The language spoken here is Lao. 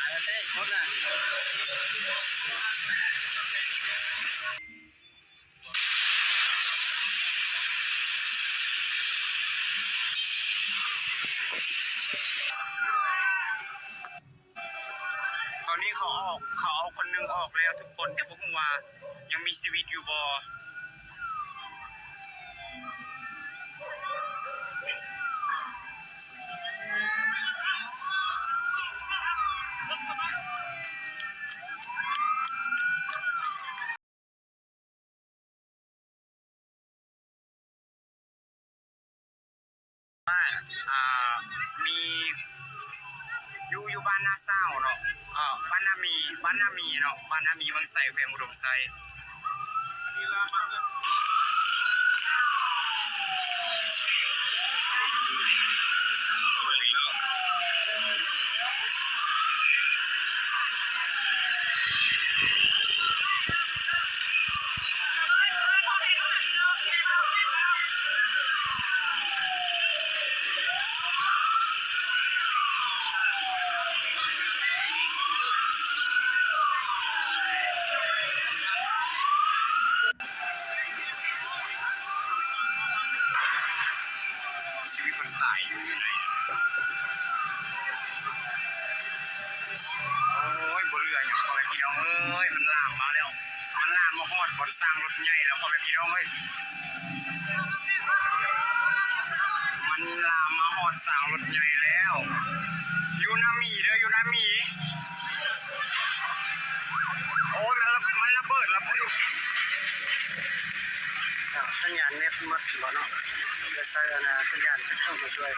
ຕອນນີ້ເຂົາອອກ ເຂົາເອົາຄົນໜຶ່ງອອກແລ້ວທຸກຄົນ ແຕ່ບໍ່ຮູ້ວ່າຍັງມີຊີວິດຢູ່ບໍ່. ບ້ານ ອ່າ ມີ ຢູ່ ຢູ່ບ້ານນາຊາວເນາະ ເອີ ບ້ານນາມີ ບ້ານນາມີເນາະ ບ້ານນາມີ ເມືອງໄຊ ແຂວງອຸດົມໄຊ. ຊີວິດຄົນຕາຍຢູ່ ຢູ່ໃນ ໂອ້ຍ ບໍ່ເຫຼືອຫຍັງ ພໍ່ແມ່ພີ່ນ້ອງເອີຍ ມັນລາມມາແລ້ວ ມັນລາມມາຮອດບ່ອນສ້າງລົດໃຫຍ່ແລ້ວ ພໍ່ແມ່ພີ່ນ້ອງເອີຍ ມັນລາມມາຮອດສ້າງລົດໃຫຍ່ແລ້ວ ຢູ່ນາມີເດີ ຢູ່ນາມີ. ໂອ້ຍ ມັນລະ ມັນລະເບີດລະເບີດ ສັນຍານເນັດໝົດບໍ່ເນາະ ຈະໃຊ້ອັນນາ ສັນຍານເຂົ້າມາຊ່ວຍ.